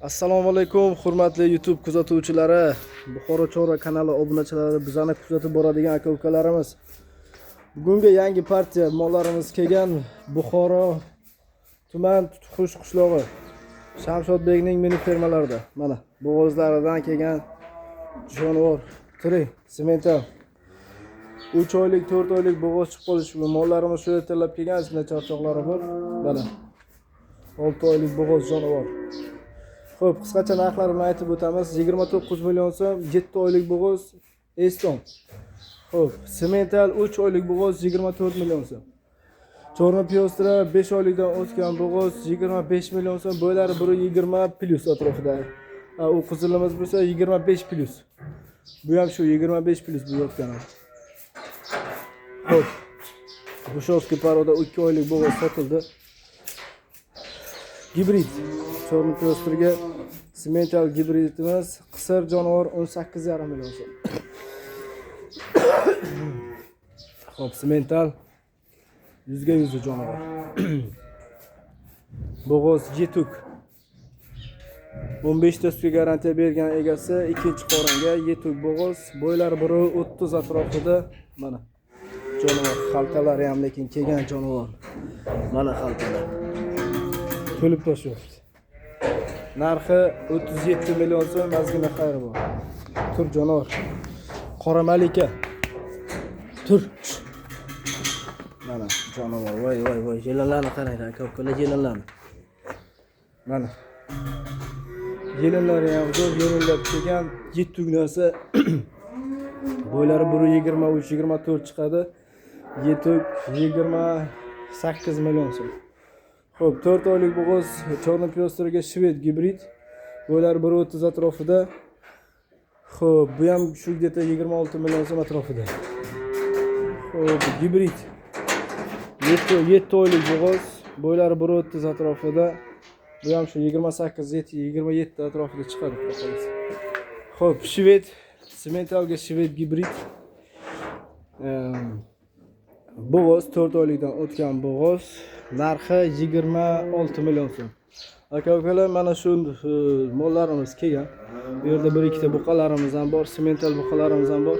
Assalomu alaykum, hurmatli YouTube kuzatuvchilari, Buxoro Chorva kanali obunachilari, bizani kuzatib boradigan aka ukalarimiz. Bugungi yangi partiya mollarimiz kelgan Buxoro tuman Tutqush qishlog'i Shamshodbekning mini fermalarida. Mana bo'g'ozlaridan kelgan jonivor, tirik, semental. 3 oylik, 4 oylik bo'g'oz chiqib qolishi mumkin. Mollarimiz shu ertalab kelgan, ozgina charchoqlari bor. Mana 6 oylik bo'g'oz jonivor. Xo'p, qisqacha narxlarini aytib o'tamiz. 29 million so'm 7 oylik bo'g'oz Eston. Xo'p, semental 3 oylik bo'g'oz 24 million so'm. Чёрный пёстра 5 oylikdan o'tgan bo'g'oz 25 million so'm, bo'ylari 1.20 plus atrofida. Ha, u qizilimiz bo'lsa 25 plus. Bu ham shu 25 plus bu yotgani. Xo'p. Бушовский порода 2 oylik bo'g'oz sotildi. Gibrid. Чёрный пёстр ga semental gibridimiz qisir jonivor 18,5 million so'm. Xo'p, semental yuzga yuzi jonivor. Bo'g'oz yetuk. 15 ta sutga garantiya bergan egasi, ikkinchi qoringa yetuk bo'g'oz, bo'ylari 1.30 atrofida. Mana jonivor, xaltalari ham lekin kelgan jonivor. Mana xaltalar. To'lib toshyapti. Narxi 37 million so'm, ozgina xayri bor. Tur, jonivor. Qora malika. Tur. Mana jonivor. Voy voy voy, yelinlarni qaranglar, aka ukalar, yelinlarni. Mana. Yelinlari ham zo'r yelinlab kelgan, yetuk narsa. Bo'ylari 1.23, 24 chiqadi. Yetuk 28 million so'm. Xo'p, 4 oylik bo'g'oz чёрный пёстр ga shved gibrid. Bo'ylari 1.30 atrofida. Xo'p, bu ham shu где-то 26 million so'm atrofida. Xo'p, gibrid. 7 oylik bo'g'oz, bo'ylari 1.30 atrofida. Bu ham shu 28, 27 atrofida chiqadi, xudo xohlasa. Xo'p, shved, sementalga shved gibrid. Bo'g'oz 4 oylikdan o'tgan bo'g'oz, narxi 26 million so'm. Aka ukalar, mana shu mollarimiz kelgan. Bu yerda bir ikkita buqalarimiz ham bor, semental buqalarimiz ham bor.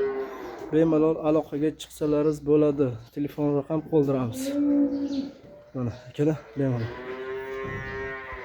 Bemalol aloqaga chiqsalaringiz bo'ladi. Telefon raqam qoldiramiz. Mana akalar, bemalol.